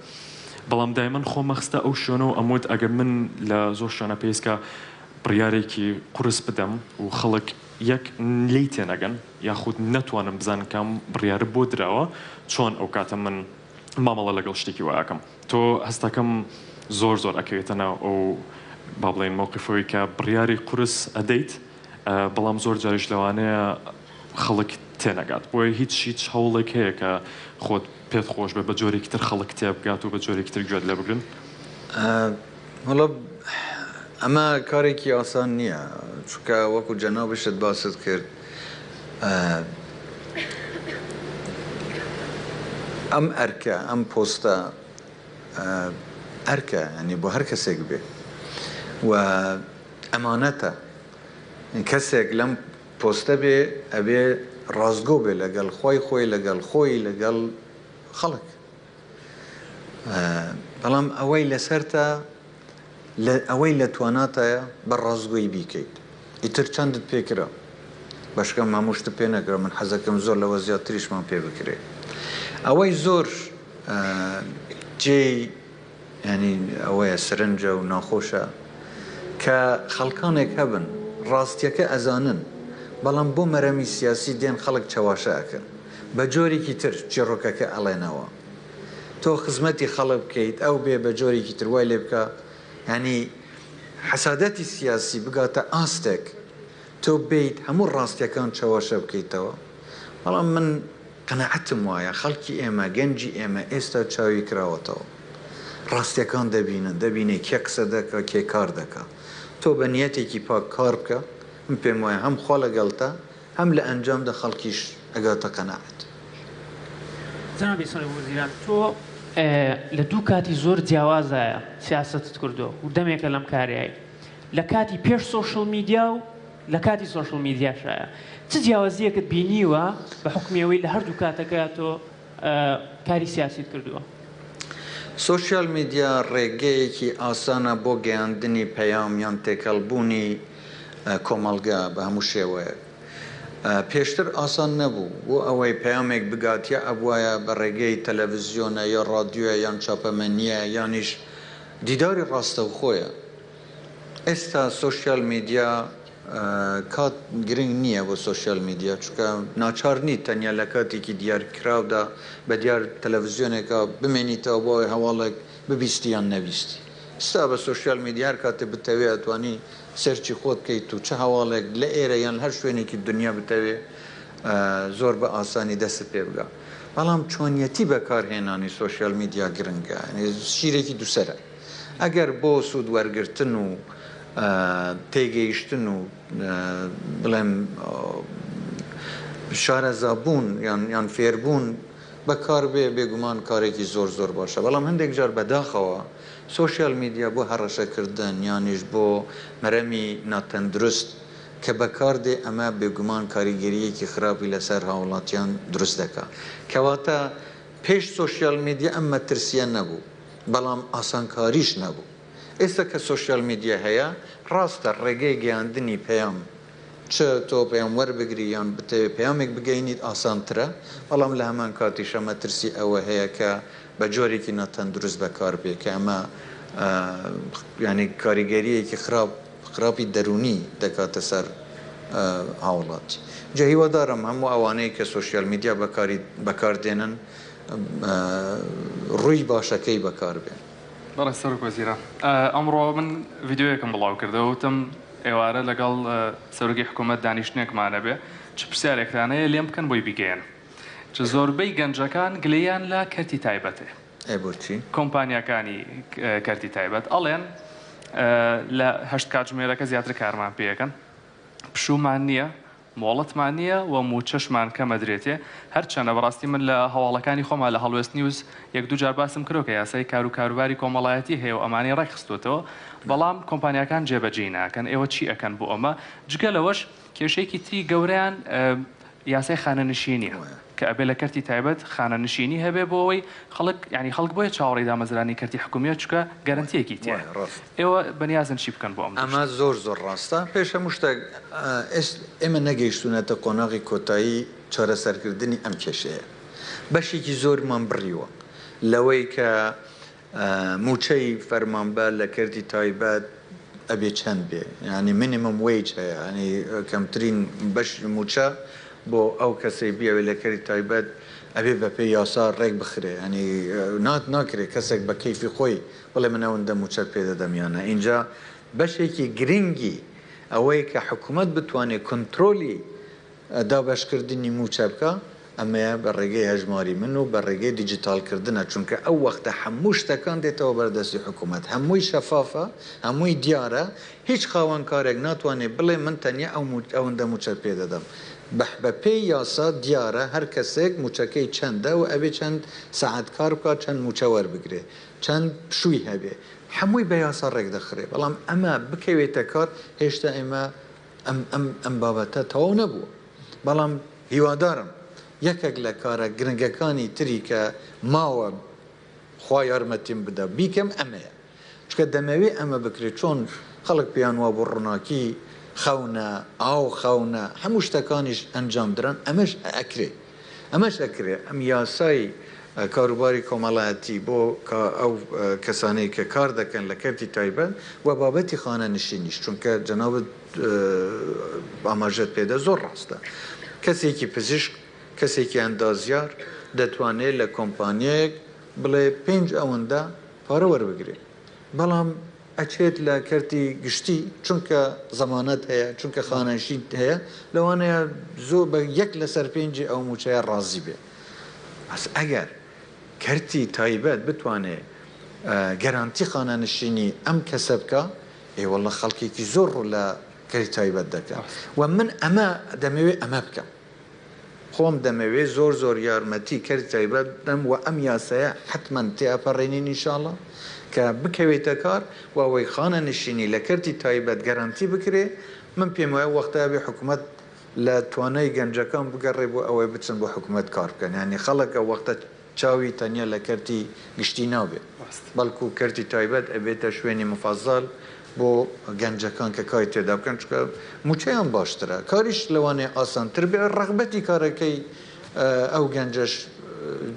بەڵام دایمەن خۆم ئەخستە ئەو شوێنە و ئەموت ئەگەر من لە زۆر شوێنە پێویست کە بڕیارێکی قورس بدەم و خەڵک یەک لێی تێنەگەن یاخود نەتوانن بزانن کام بڕیارە بۆ دراوە چۆن ئەو کاتە من مامەڵە لەگەڵ شتێکی وا ئەکەم تۆ هەستەکەم زۆر زۆر ئەکەویتە ناو ئەو با بڵێین مەوقیفەوەی کە بڕیاری قورس ئەدەیت بەڵام زۆر جاریش لەوانەیە خەڵک تێنەگات بۆیە هیچ هیچ هەوڵێک هەیە کە خۆت پێت خۆش بێت بە جۆرێکی تر خەڵک تێبگات و بە جۆرێکی تر گوێت لێ بگرن؟ وەڵا ئەمە کارێکی ئاسان نییە چونکە وەکو جەنابیشت باست کرد ئەم ئەرکە ئەم پۆستە ئەرکە ینی بۆ هەر کەسێک بێ و ئەمانەتە کەسێک لەم پۆستە بێ ئەبێ ڕاستگۆ بێ لەگەڵ خوای خۆی لەگەڵ خۆی لەگەڵ خەڵک بەڵام ئەوەی لەسەرتە ئەوەی لە تواناتایە بە ڕاستگۆی بیکەیت ئیتر چەندت پێ کرا بەشکەم هەموو شتت پێ نەکرا من حەزەکەم زۆر لەوە زیاتریشمان پێ بکرێ ئەوەی زۆر جێی یانی ئەوەیە سرنجە و ناخۆشە کە خەڵکانێک هەبن ڕاستیەکە ئەزانن بەڵام بۆ مەرەمی سیاسی دێن خەڵک چەواشە ئەکەن بە جۆرێکی تر چیڕۆکەکە ئەڵێنەوە تۆ خزمەتی خەڵک بکەیت ئەو بێ بە جۆرێکی تر وای لێ بکا یانی حەسادەتی سیاسی بگاتە ئاستێک تۆ بێیت هەموو ڕاستیەکان چەواشە بکەیتەوە بەڵام من قەناعەتم وایە خەڵکی ئێمە، گەنجی ئێمە ئێستا چاوی کراوەتەوە. ڕاستیەکان دەبینن، دەبینێ کێ قسە دەکا، کێ کار دەکا. تۆ بە نیەتێکی پاک کار بکە، من پێم وایە هەم خوا لەگەڵتە، هەم لە ئەنجامدا خەڵکیش ئەگاتە قەناعەت. جەنابی سەرۆک وەزیران، تۆ لە دوو کاتی زۆر جیاوازایە سیاسەتت کردووە و دەمێکە لەم کارەیای. لە کاتی پێش سۆشڵ میدیا و لە کاتی سۆشڵ میدیاشایە چ جیاوازییەکت بینیوە بە حوکمی ئەوەی لە هەردوو کاتەکەیا تۆ کاری سیاسیت کردووە؟ سۆشیال میدیا ڕێگەیەکی ئاسانە بۆ گەیاندنی پەیام یان تێکەڵبوونی کۆمەڵگە بە هەموو شێوەیەک. پێشتر ئاسان نەبوو بۆ ئەوەی پەیامێک بگات یا ئەبوایە بە ڕێگەی تەلەڤزیۆنە یا ڕادیۆیە یان چاپەمەنییە یانیش دیداری ڕاستەوخۆیە. ئێستا سۆشیال میدیا کات گرنگ نییە بۆ سۆشیال میدیا چونکە ناچار نیت تەنیا لە کاتێکی دیار کراودا بە دیار تەلەڤزیۆنێکا بمێنیتەوە بۆ ئەوەی هەواڵێک ببیستی یان نەبیستی ئێستا بە سۆشیال میدیا هەر کاتێ بتەوێ ئەتوانی search ی خۆت بکەیت و چ هەواڵێک لە ئێرە یان هەر شوێنێکی دنیا بتەوێ زۆر بە ئاسانی دەستت پێ بگا بەڵام چۆنیەتی بەکارهێنانی سۆشیال میدیا گرنگە یانی شیرێکی دووسەرە. ئەگەر بۆ سوود وەرگرتن و تێگەیشتن و بڵێم شارەزابوون یان یان فێربوون بەکار بێ بێگومان کارێکی زۆر زۆر باشە بەڵام هەندێک جار بەداخەوە سۆشیال میدیا بۆ هەڕەشەکردن یانیش بۆ مەرەمی ناتەندروست کە بەکار دێ ئەمە بێگومان کاریگەرییەکی خراپی لەسەر هاوڵاتیان دروست دەکا کەواتە پێش سۆشیال میدیا ئەم مەترسییە نەبوو. بەڵام ئاسانکاریش نەبوو. ئێستا کە سۆشیال میدیا هەیە، ڕاستە ڕێگەی گەیاندنی پەیام، چ تۆ پەیام وەربگری یان بتەوێ پەیامێک بگەینیت ئاسانترە، بەڵام لە هەمان کاتیشا مەترسی ئەوە هەیە کە بە جۆرێکی ناتەندروست بەکار بێ کە ئەمە یانی کاریگەرییەکی خراپ خراپی دەروونی دەکاتە سەر هاوڵاتی. جا هیوادارم هەموو ئەوانەی کە سۆشیال میدیا بەکاری بەکار دێنن ڕووی باشەکەی بەکار بێن. بەڵێ سەرۆک وەزیران ئەمڕۆ من ڤیدیۆیەکم بڵاو کردەوە وتم ئێوارە لەگەڵ سەرۆکی حکوومەت دانیشتنێکمان هەبێ چ پرسیارێکتان هەیە لێم بکەن بۆی بیگەیەنم چ زۆربەی گەنجەکان گلەییان لە کەرتی تایبەت هەیە ئەی بۆچی؟ کۆمپانیاکانی کەرتی تایبەت ئەڵێن لە هەشت کاتژمێرەکە زیاتر کارمان پێ ئەکەن پشوومان نییە مۆڵەتمان نییە و مووچەشمان کەم ئەدرێتێ، هەرچەندە بەڕاستی من لە هەواڵەکانی خۆما لە هەڵوێست نیوز یەک دوو جار باسم کردوە کە یاسای کار و کاروباری کۆمەڵایەتی هەیە و ئەمانەی ڕێکخستوەتەوە بەڵام کۆمپانیاکان جێبەجێی ناکەن، ئێوە چی ئەکەن بۆ ئەمە؟ جگە لەوەش کێشەیەکی تری گەورەیان یاسای خانەنشینیە. کە ئەبێ لە کەرتی تایبەت خانەنشینی هەبێ بۆ ئەوەی خەڵک یانی خەڵک بۆیە چاوەڕێی دامەزرانی کەرتی حکومیە چونکە گەرەنتیەکی تیایە ئێوە بەنیازن چی بکەن بۆ ئەم دوو ئەمە شتە؟ زۆر زۆر ڕاستە پێش هەموو شتێک ئێست ئێمە نەگەیشتوونەتە قۆناغی کۆتایی چارەسەرکردنی ئەم کێشەیە بەشێکی زۆرمان بڕیوە لەوەی کە مووچەی فەرمانبەر لە کەرتی تایبەت ئەبێ چەند بێ یانی minimum wage هەیە یانی کەمترین بەش مووچە بۆ ئەو کەسەی بیەوێ لە کەرتی تایبەت ئەبێ بەپێی یاسا ڕێک بخرێ یانی ناکرێ کەسێک بە کەیفی خۆی بڵێ من ئەوەندە مووچەت پێ دەدەم یان نا ئینجا بەشێکی گرنگی ئەوەی کە حکوومەت بتوانێ کۆنترۆلی دابەشکردنی مووچە بکا، ئەمەیە بە ڕێگەی هەژماری من و بە ڕێگەی دیجیتاڵکردنە، چونکە ئەو وەختە هەموو شتەکان دێتەوە بەردەستی حکوومەت، هەمووی شەفافە، هەمووی دیارە، هیچ خاوەنکارێک ناتوانێ بڵێ من تەنیا ئەو ئەوەندە مووچەت پێ دەدەم، بە پێی یاسا دیارە هەر کەسێک مووچەکەی چەندە و ئەبێ چەند سەعات کار بکا، چەند مووچە وەربگرێ، چەند پشووی هەبێ، هەمووی بە یاسا ڕێکدەخرێ، بەڵام ئەمە بکەوێتە کار هێشتا ئێمە ئەم ئەم ئەم بابەتە تەواو نەبووە بەڵام هیوادارم یەکێک لە کارە گرنگەکانی تری کە ماوە خوا یارمەتیم بدا بیکەم ئەمەیە چونکە دەمەوێ ئەمە بکرێت چۆن خەڵک پێیان وابوو ڕووناکی خەونە ئاو خەونە هەموو شتەکانیش ئەنجام دران ئەمەش ئەکرێ ئەمەش ئەکرێ ئەم یاسای کاروباری کۆمەڵایەتی بۆ ئەو کەسانەی کە کار دەکەن لە کەرتی تایبەت و بابەتی خانەنشینیش چونکە جەنابت ئاماژەت پێدا زۆر ڕاستە کەسێکی پزیشک کەسێکی ئەندازیار دەتوانێت لە کۆمپانیایەک بڵێ پێنج ئەوەندە پارە وەربگرێ بەڵام ئەچێت لە کەرتی گشتی چونکە زەمانەت هەیە چونکە خانەنشین هەیە لەوانەیە زۆر بە یەک لەسەر پێنجی ئەو موچەیە ڕازی بێ بەس ئەگەر کەرتی تایبەت بتوانێ گەرانتی خانەنشینی ئەم کەسە بکا ئێ واللە خەڵکێکی زۆر ڕوو لە کەرتی تایبەت دەکا و من ئەمە دەمەوێ ئەمە بکەم. خۆم دەمەوێ زۆر زۆر یارمەتی کەرتی تایبەت بدەم و ئەم یاسایە حەتمەن تێئەپەڕێنین ان شاء اللە کە بکەوێتە کار و ئەوەی خانەنشینی لە کەرتی تایبەت گەرەنتی بکرێ من پێم وایە وەختە ئەبێ حکومەت لە توانای گەنجەکان بگەڕێ بۆ ئەوەی بچن بۆ حکومەت کار بکەن یانی خەڵک ئەو وەختە چاوی تەنیا لە کەرتی گشتی نابێت، بەڵکو کەرتی تایبەت ئەبێتە شوێنی موفەزەل بۆ گەنجەکان کە کاری تێدا بکەن، چونکە مووچەیان باشترە، کاریش لەوانەیە ئاسانتر بێت، ڕەغبەتی کارەکەی ئەو گەنجەش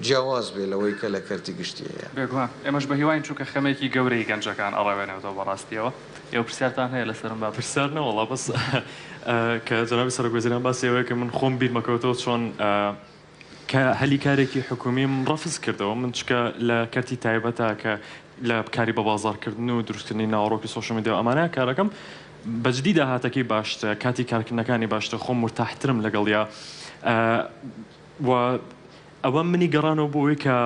جیاواز بێت لەوەی کە لە کەرتی گشتی هەیە. بێگومان ئێمەش بەهیواین چونکە خەمێکی گەورەی گەنجەکان ئەڕەوێنێتەوە بەڕاستیەوە. ئێوە پرسیارتان هەیە لەسەر ئەم بابەتە؟ پرسیار نەوەڵا بەس کە جەنابی سەرۆک وەزیران باسی ئەوەی کرد من خۆم بیرمەکەوتەوە چۆن کە هەلی کارێکی حکومیم ڕەفز کردەوە من چکە لە کەرتی تایبەتە کە لە کاری بە بازاڕکردن و دروستکردنی ناوەڕۆکی سۆشیال میدیا و ئەمانە کارەکەم بەجدی داهاتەکەی باشترە کاتی کارکردنەکانی باشترە خۆم مورتاحترم لەگەڵیا و ئەوە منی گەڕانەوە بۆ ئەوەی کە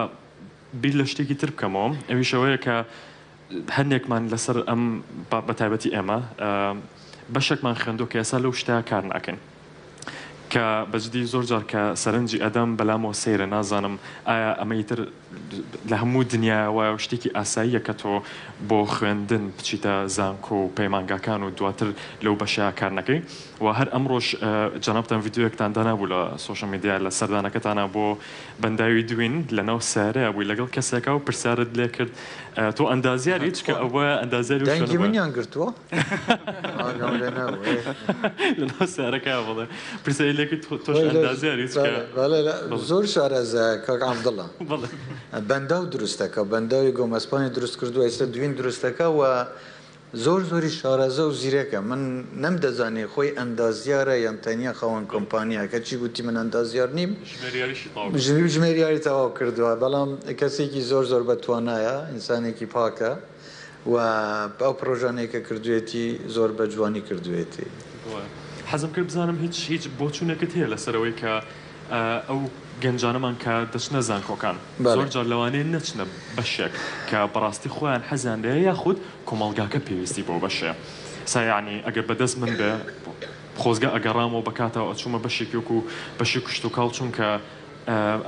بیر لە شتێکی تر بکەمەوە ئەویش ئەوەیە کە هەندێکمان لەسەر ئەم بە تایبەتی ئێمە بەشێکمان خوێندووە کە ئێستا لەو شتە کار ناکەین کە بەجدی زۆر جار کە سەرنجی ئەدەم بەلامەوە سەیرە نازانم ئایا ئەمە ئیتر لە هەموو دنیایا وایە و شتێکی ئاساییە کە تۆ بۆ خوێندن بچیتە زانکۆ و پەیمانگاکان و دواتر لەو بەشەیا کار نەکەی و هەر ئەمڕۆش جەنابتان ڤیدیۆیەکتان دانابوو لە سۆشیال میدیا لە سەردانەکەتانا بۆ بەنداوی دوین لەناو سەیارەیا بووی لەگەڵ کەسێکا و پرسیارت لێ کرد تۆ ئەندازیاری چکە ئەوە ئەندازیاری و دەنگی منیان گرتووە ئاگام لێ نەبوو لەناو سەیارەکەیا بەڵێ پرسیاری لێ کرد تۆش ئەندازیاری چکە بەڵێ زۆر شارەزایە کاک عەبدوڵا بەنداو دروست دەکا بەنداوی گۆمەسپانی دروست کردووە ئێستا دوین دروست دەکا و زۆر زۆریش شارەزا و زیرەکە من نەمدەزانی خۆی ئەندازیارە یان تەنیا خاوەن کۆمپانیایە کەچی گوتی من ئەندازیار نیم ژمێریاریشی تەواو کردووە. ژمێریاری تەواو کردووە بەڵام کەسێکی زۆر زۆر بە توانایە ئینسانێکی پاکە و ئەو پڕۆژانەی کە کردوویەتی زۆر بە جوانی کردوویەتی. بەڵێ حەزم کرد بزانم هیچ هیچ بۆچوونێکت هەیە لەسەر ئەوەی کە ئەو گەنجانەمان کە دەچنە زانکۆکان زۆر جار لەوانەیە نەچنە بەشێک کە بەڕاستی خۆیان حەزیان لێیە یاخود کۆمەڵگاکە پێویستی بەو بەشەیە سا یەعنی ئەگەر بەدەست من بێ خۆزگە ئەگەڕامەوە بە کاتەوە ئەچوومە بەشێکی وەکو بەشی کشتوکاڵ چونکە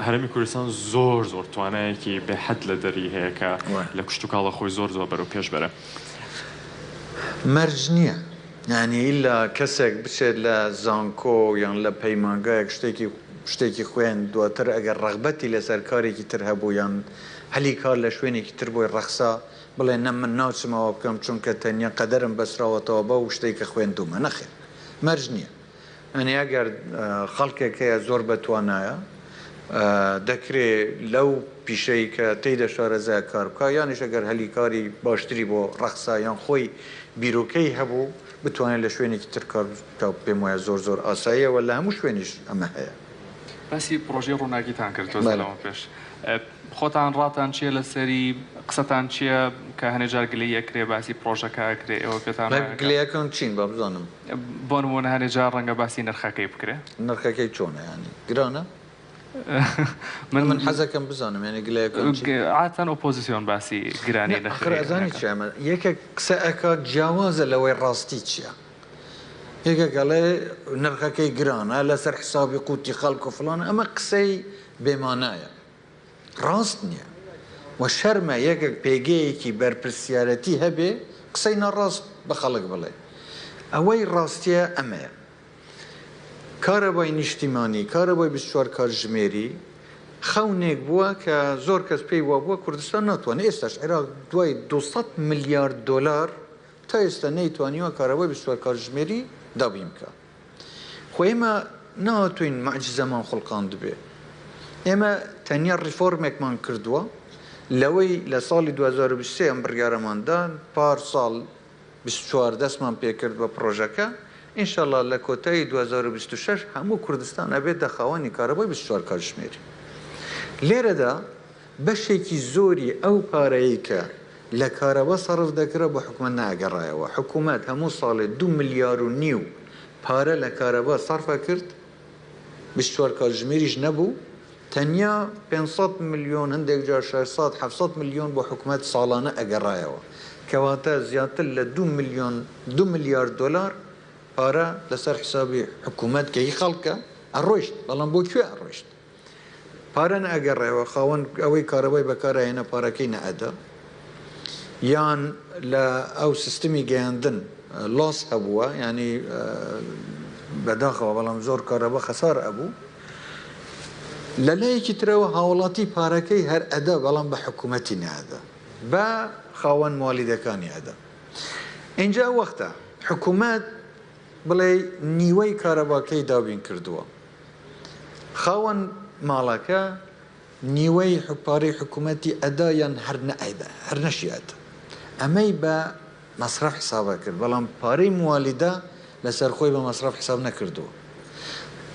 هەرێمی کوردستان زۆر زۆر توانایەکی بێ حەد لە دەری هەیە کە لە کشتوکاڵە خۆی زۆر زۆر بەرەو پێش بەرێ. مەرج نییە یانی ئیلا کەسێک بچێت لە زانکۆ یان لە پەیمانگایەک شتێکی. شتێکی خوێند دواتر ئەگەر ڕەغبەتی لەسەر کارێکی تر هەبوو یان هەلی کار لە شوێنێکی تر بۆی ڕەخسا بڵێ نە من ناچم ئەوە بکەم چونکە تەنیا قەدەرم بەسراوەتەوە بەو شتەی کە خوێندوومە نەخێر مەرج نییە یانی ئەگەر خەڵکێک هەیە زۆر بەتوانایە دەکرێ لەو پیشەی کە تێیدا شارەزایە کار بکا یانیش ئەگەر هەلی کاری باشتری بۆ ڕەخسا یان خۆی بیرۆکەی هەبوو بتوانێت لە شوێنێکی تر کار بکا پێم وایە زۆر زۆر ئاساییە و لە هەموو شوێنیش ئەمە هەیە. باسی پڕۆژەی ڕووناکیتان کرد تۆزێ لەوە پێش. خۆتان ڕاتان چیە لەسەری قسەتان چیە کە هەنێ جار گلەیی ئەکرێ باسی پڕۆژەکە ئەکرێ ئێوە پێتان وایە کە. گلەیەکان چین با بزانم. بۆ نموونە هەنێ جار ڕەنگە باسی نرخەکەی بکرێ. نرخەکەی چۆنە یانی گرانە؟ من من حەزەکەم بزانم یانی گلەیەکان چین؟ عادەتەن ئۆپۆزیسیۆن باسی گرانی نرخی ئاخر ئەزانی چیە ئەمە یەکێک قسە ئەکا جیاوازە لەوەی ڕاستی چیە یەکێک ئەڵێ نرخەکەی گرانە لەسەر حسابی قوتی خەڵک و فڵان ئەمە قسەی بێ مانایە ڕاست نیە و شەرمە یەکێک پێگەیەکی بەرپرسیارەتی هەبێ قسەی ناڕاست بە خەڵک بڵێ ئەوەی ڕاستیە ئەمەیە کارەبای نیشتیمانی کارەبای 24 کاتژمێری خەونێک بووە کە زۆر کەس پێی وابووە کوردستان ناتوانێت ئێستاش عێراق دوای 200 ملیارد دۆلار تا ئێستا نەیتوانیوە کارەبای 24 کاتژمێری دابین بکا. خۆ ئێمە نەهاتووین موعجیزەمان خوڵقاندبێ. ئێمە تەنیا ڕیفۆرمێکمان کردووە لەوەی لە ساڵی 2023 ئەم بڕیارەمان دا، پار ساڵ 24 دەستمان پێکرد بە پڕۆژەکە، ئینشەڵا لە کۆتایی 2026 هەموو کوردستان ئەبێتە خاوەنی کارەبای 24 کاتژمێری. لێرەدا بەشێکی زۆری ئەو پارەیەی کە لە کارەبا سەرف دەکرا بۆ حکومەت نەئەگەڕایەوە. حکومەت هەموو ساڵێ دوو ملیار و نیو پارە لە کارەبا سەرف ئەکرد، 24 کاتژمێریش نەبوو، تەنیا 500 ملیۆن هەندێک جار 600 700 ملیۆن بۆ حکومەت ساڵانە ئەگەڕایەوە. کەواتە زیاتر لە دوو ملیۆن دوو ملیار دۆلار پارە لەسەر حسابی حکومەت کە هی خەڵکە ئەڕۆیشت، بەڵام بۆ کوێ ئەڕۆیشت؟ پارە نەئەگەڕایەوە خاوەن ئەوەی کارەبای بەکار ئەهێنا پارەکەی نەئەدا یان لە ئەو سیستمی گەیاندن لاس هەبووە یانی بەداخەوە بەڵام زۆر کارەبا خەسار ئەبوو لە لایەکی ترەوە هاوڵاتی پارەکەی هەر ئەدا بەڵام بە حکوومەتی نەئەدا بە خاوەن موالیدەکانی ئەدا ئینجا ئەو وەختە حکوومەت بڵێ نیوەی کارەباکەی دابین کردووە خاوەن ماڵەکە نیوەی پارەی حکومەتی ئەدا یان هەر نەئەیدا هەر نەشی ئەدا ئەمەی بە مەسرەف حساب ئەکرد بەڵام پارەی موالیدە لەسەر خۆی بە مەسرەف حساب نەکردووە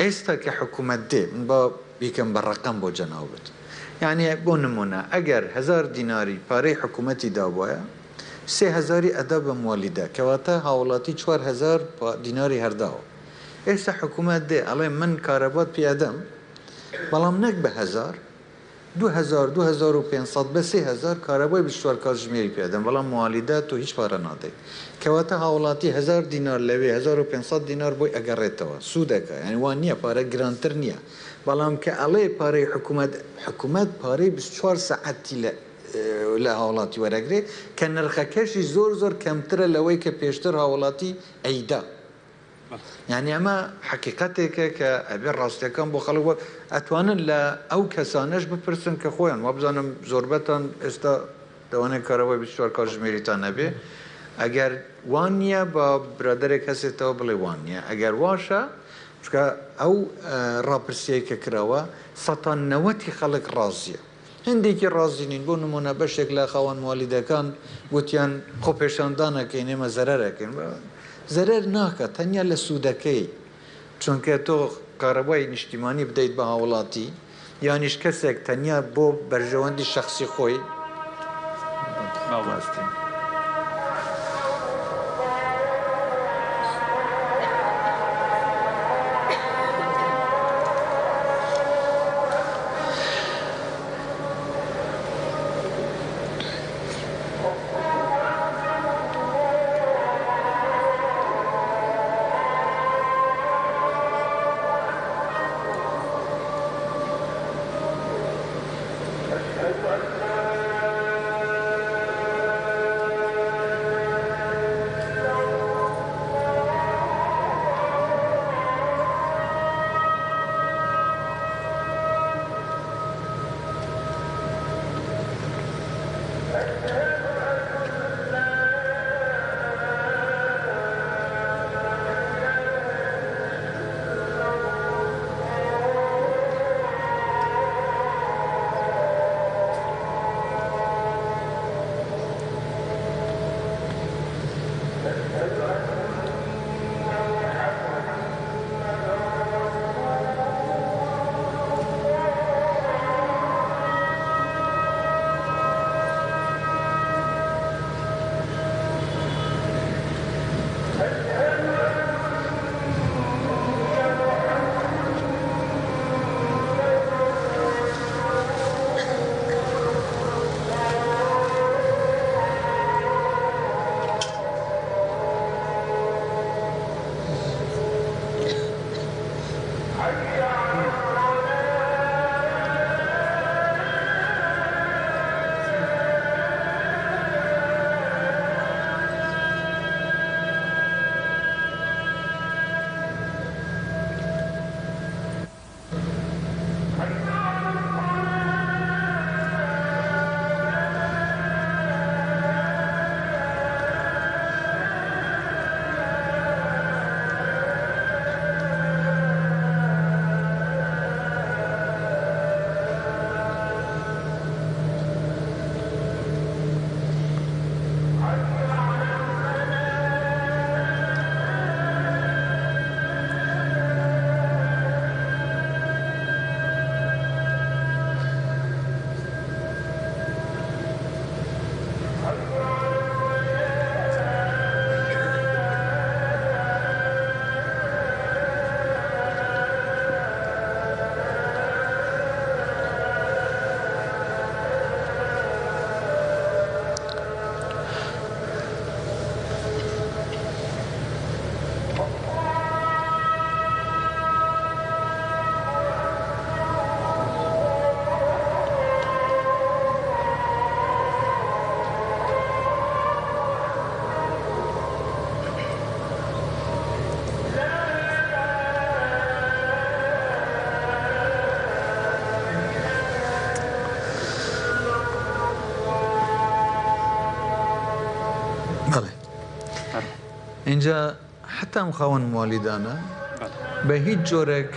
ئێستا کە حکومەت دێ من با بیکەم بە ڕەقەم بۆ جەنابت یعنی بۆ نمونە ئەگەر هەزار دیناری پارەی حکومەتی دابوایە سێ هەزاری ئەدا بە موالیدە کەواتە هاوڵاتی 4000 دیناری هەرداوە ئێستا حکومەت دێ ئەڵێ من کارەبات پێ ئەدەم بەڵام نەک بە هەزار، 2000، 2500 بە 3000 کارەبای 24 کاتژمێری پێ ئەدەم بەڵام موالیدە تۆ هیچ پارە نادەیت. کەواتە هاوڵاتی هەزار دینار لەوێ 1500 دینار بۆی ئەگەڕێتەوە سوود ئەکا یانی وا نییە پارە گرانتر نییە بەڵام کە ئەڵێ پارەی حکومەت حکومەت پارەی 24 سەعاتی لە لە هاوڵاتی وەرەگرێ کە نرخەکەشی زۆر زۆر کەمترە لەوەی کە پێشتر هاوڵاتی ئەیدا. یانی ئەمە حەقیقەتێکە کە ئەبێ ڕاستیەکان بۆ خەڵک وە ئەتوانن لە ئەو کەسانەش بپرسن کە خۆیان وابزانم زۆربەتان ئێستا دەوانێت کارەبای 24 کاتژمێریتان هەبێ ئەگەر وان نییە با برادەرێک هەسێتەوە بڵێ وان نییە ئەگەر واشە چونکە ئەو ڕاپرسیەی کە کراوە سەتا نەوەتی خەڵک ڕازیە. هەندێکی ڕازی نین، بۆ نموونە بەشێک لە خاوەن موالیدەکان گوتیان خۆپێشاندان ئەکەین ئێمە زەرەر ئەکەین، زەرەر ناکات تەنیا لە سوودەکەی، چونکە تۆ کارەبای نیشتیمانی بدەیت بە هاوڵاتی یانیش کەسێک تەنیا بۆ بەرژەوەندی شەخسی خۆی. ئینجا حەتا ئەم خاوەن موالیدانە بە هیچ جۆرێک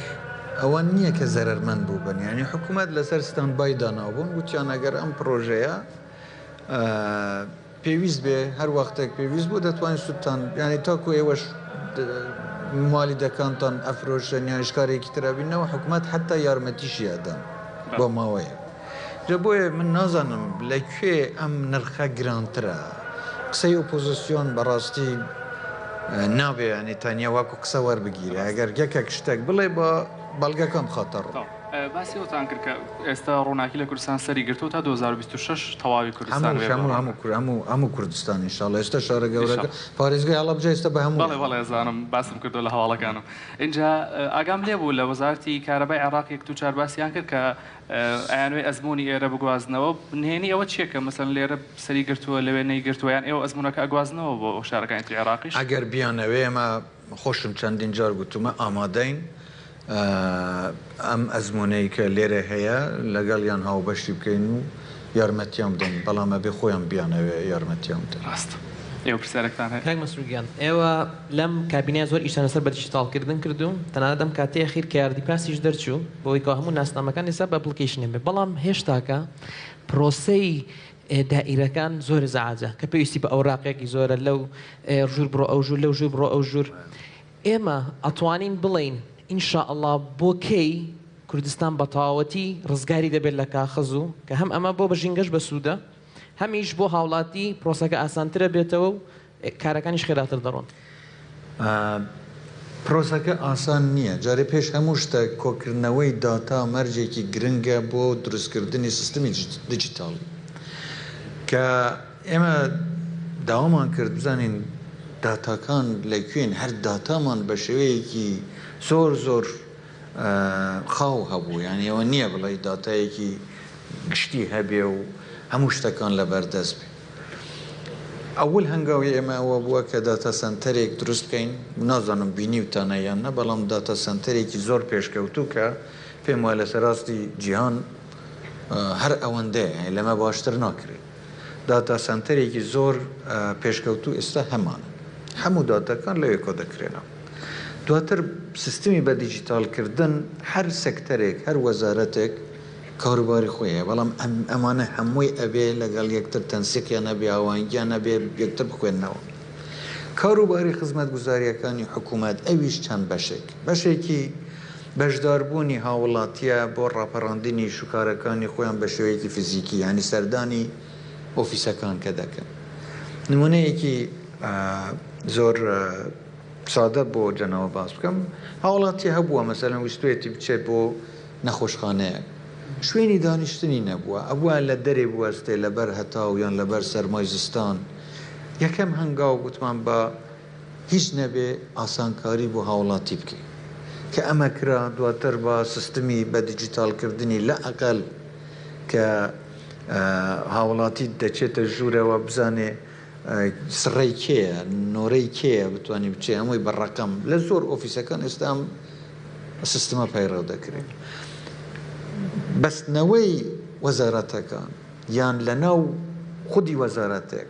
ئەوە نییە کە زەرەرمەند بووبن یانی حکوومەت لەسەر ستاند بای دانابوون وتیان ئەگەر ئەم پرۆژەیە پێویست بێ هەر وەختێک پێویست بوو دەتوانین سوودتان یانی تاکو ئێوەش موالیدەکانتان ئەفرۆشن یانیش کارێکی تر ئەبینەوە حکوومەت حەتا یارمەتیشی ئەدەن بۆ ماوەیەک. جا بۆیە من نازانم لە کوێ ئەم نرخە گرانترە؟ قسەی ئۆپۆزسیۆن بەڕاستی نابێ یانی تەنیا وەکو قسە وەربگیرێ ئەگەر یەکێک شتێک بڵێ با بەڵگەکان بخاتە ڕوو. باسی ئەوتان کرد کە ئێستا ڕووناکی لە کوردستان سەری گرتووە تا 2026 تەواوی کوردستان هەموو هەموو هەموو هەموو هەموو کوردستان ان شاء اللە ئێستا شارە گەورەکە پارێزگای هەڵەبجە ئێستا بە هەموو بەڵێ بەڵێ ئەزانم باسم کردووە لە هەواڵەکانم ئینجا ئاگام لێ بوو لە وەزارەتی کارەبای عێراق یەک دوو جار باسیان کرد کە ئەیانەوێ ئەزموونی ئێرە بگوازنەوە، نهێنی ئەوە چیە کە مەسەلەن لێرە سەری گرتووە لەوێ نەیگرتووە یان ئێوە ئەزموونەکە ئەگوازنەوە بۆ شارەکانی تری عێراقیش؟ ئەگەر بیانەوێ ئێمە خۆشم چەندین جار گوتوومە ئامادەین ئەم ئەزموونەی کە لێرە هەیە لەگەڵیان هاوبەشی بکەین و یارمەتیان بدەین، بەڵام ئەبێ خۆیان بیانەوێ یارمەتیان بدەین. ڕاستە. ئێوە پرسیارێکتان هەیە؟ کاک مەسرور گیان ئێوە لەم کابینەیە زۆر ئیشتان لەسەر بە دیجیتاڵ کردن کرد و تەنانەت ئەم کاتەی ئەخیر کە یاردی پاسیش دەرچوو بەوەی کەوا هەموو ناسنامەکان ئێستا بە application ێ بێ بەڵام هێشتاکە پرۆسەی دائیرەکان زۆر ئزعاجە کە پێویستی بە ئەوراقێکی زۆرە لەو ژوور بڕۆ ئەو ژوور لەو ژوور بڕۆ ئەو ژوور ئێمە ئەتوانین بڵێین ان شاء اللە بۆ کەی کوردستان بە تەواوەتی ڕزگاری دەبێت لە کاخەز و کە هەم ئەمە بۆ بە ژینگەش بەسوودە هەمیش بۆ هاوڵاتی پرۆسەکە ئاسانترە بێتەوە و کارەکانیش خێراتر دەڕۆن. پرۆسەکە ئاسان نییە، جارێ پێش هەموو شتێک کۆکردنەوەی داتا مەرجێکی گرنگە بۆ دروستکردنی سیستمی دیجیتاڵی کە ئێمە داوامان کرد بزانین داتاکان لە کوێن، هەر داتامان بە شێوەیەکی زۆر زۆر خاو هەبوو، یانی ئەوە نییە بڵێی داتایەکی گشتی هەبێ و هەموو شتەکان لەبەردەست بێ. ئەوەل هەنگاوی ئێمە ئەوە بووە کە داتا سەنتەرێک دروست بکەین، نازانم بینیوتانە یان نە، بەڵام داتا سەنتەرێکی زۆر پێشکەوتوو کە پێم وایە لەسەر ئاستی جیهان هەر ئەوەندەیە، یانی لەمە باشتر ناکرێت. داتا سەنتەرێکی زۆر پێشکەوتوو ئێستا هەمانە، هەموو داتاکان لەوێ کۆدەکرێنەوە. دواتر سیستمی بە دیجیتاڵکردن هەر سێکتەرێک، هەر وەزارەتێک کاروباری خۆی هەیە، بەڵام ئەمانە هەمووی ئەبێ لەگەڵ یەکتر تەنسیقیان هەبێ، هاوئاهەنگیان هەبێ، یەکتر بخوێننەوە. کاروباری خزمەتگوزارییەکانی حکوومەت ئەویش چەند بەشێک، بەشێکی بەشداربوونی هاووڵاتییە بۆ ڕاپەڕاندنی شوکارەکانی خۆیان بە شێوەیەکی فیزیکی، یانی سەردانی ئۆفیسەکان کە دەکەن. نموونەیەکی زۆر سادە بۆ جەناوە باس بکەم، هاوڵاتی هەبووە مەسەلەن ویستویەتی بچێت بۆ نەخۆشخانەیەک، شوێنی دانیشتنی نەبووە، ئەبوایە لە دەرێ بوەستێ لەبەر هەتاو یان لەبەر سەرمای زستان، یەکەم هەنگاو گوتمان با هیچ نەبێ ئاسانکاری بۆ هاوڵاتی بکەین، کە ئەمە کرا دواتر با سیستمی بە دیجیتاڵکردنی لائەقەل کە هاوڵاتی دەچێتە ژوورەوە بزانێ سڕەی کێیە نۆرەی کێیە بتوانی بچێ هەمووی بە ڕەقەم لە زۆر ئۆفیسەکان ئێستا ئەم سیستمە پەیڕەو دەکرێت بەستنەوەی وەزارەتەکان یان لە ناو خودی وەزارەتێک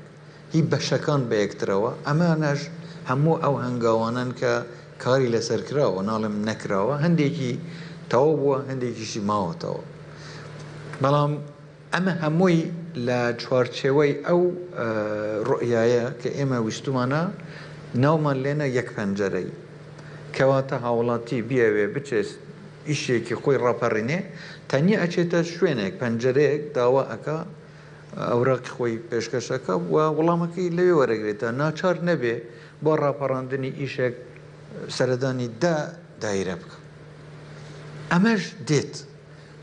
هی بەشەکان بە یەکترەوە ئەمانەش هەموو ئەو هەنگاوانەن کە کاری لەسەر کراوە ناڵێم نەکراوە هەندێکی تەواو بووە هەندێکیشی ماوەتەوە بەڵام ئەمە هەمووی لە چوارچێوەی ئەو ڕوئیایە کە ئێمە ویستومانە ناومان لێنا یەک پەنجەرەی. کەواتە هاوڵاتی بیەوێ بچێت ئیشێکی خۆی ڕاپەڕینێ تەنیا ئەچێتە شوێنێک پەنجەرەیەک داوا ئەکا ئەوراقی خۆی پێشکەش ئەکا و وەڵامەکەی لەوێ وەرەگرێت تا ناچار نەبێ بۆ ڕاپەڕاندنی ئیشێک سەردانی دە دایرە بکا. ئەمەش دێت.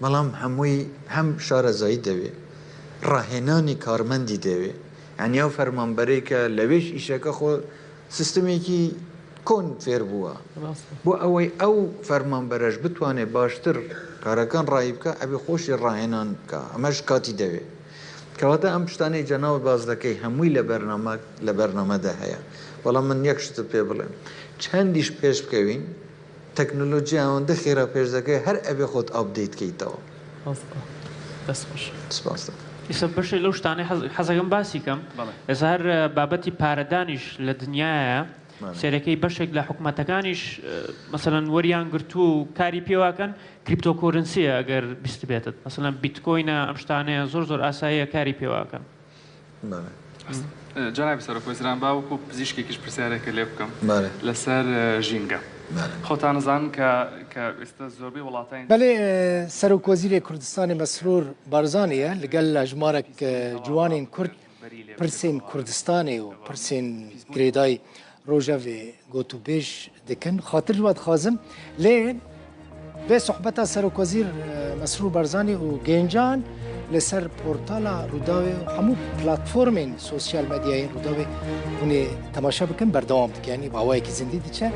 بەڵام هەمووی هەم شارەزایی دەوێ، ڕاهێنانی کارمەندی دەوێ، یانی ئەو فەرمانبەرەی کە لەوێش ئیشەکە خۆ سیستمێکی کۆن فێر بووە، بۆ ئەوەی ئەو فەرمانبەرەش بتوانێ باشتر کارەکان ڕایی بکا ئەبێ خۆشی ڕاهێنان بکا، ئەمەش کاتی دەوێ. کەواتە ئەم شتانەی جەنابت باس دەکەی هەمووی لە بەرنامە لە بەرنامەدا هەیە، بەڵام من یەک شتت پێ بڵێم چەندیش پێش بکەوین تەکنۆلۆجیا ئەوەندە خێرا پێش دەکەوێت هەر ئەبێ خۆت update کەیتەوە. ڕاستە دەست خۆش. سپاست دەکەم. ئیستا بەشێ لەو شتانەی حەز حەزەکەم باسی کەم بەڵێ. ئێستا هەر بابەتی پارەدانیش لە دنیایە. سەیرەکەی بەشێک لە حکومەتەکانیش مەسەلەن وەریان گرتووە و کاری پێواکەن cryptocurrency یە ئەگەر بیستبێتت مەسەلەن بیتکۆینە ئەم شتانەیە زۆر زۆر ئاساییە کاری پێواکەن. جەنابی سەرۆک وەزیران با وەکو پزیشکێکیش پرسیارێکت لێ بکەم لەسەر ژینگە خۆتان ئەزانن کە کە ئێستا زۆربەی وڵاتانی بەلێ سەرۆک وەزیرێ کوردستانێ مەسرور بارزانیە لەگەل هەژمارەک جوانێن کورد پرسێن کوردستانێ و پرسێن گرێدای ڕۆژەڤێ گۆتوبێژ دکن خاتر وە دخوازم لێ vê sohbeta Serokwezîr Mesrûr Barzanî û gêncan li ser portala Rûdawê û hemû platformên sosyal medyayên Rûdawê hûn ê temaşe bikin berdewam dike. Yanî bi awayekî zindî diçe.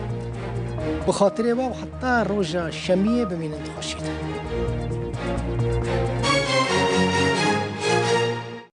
Bi xatirê we û heta roja şemiyê bimînin di xweşiyê de.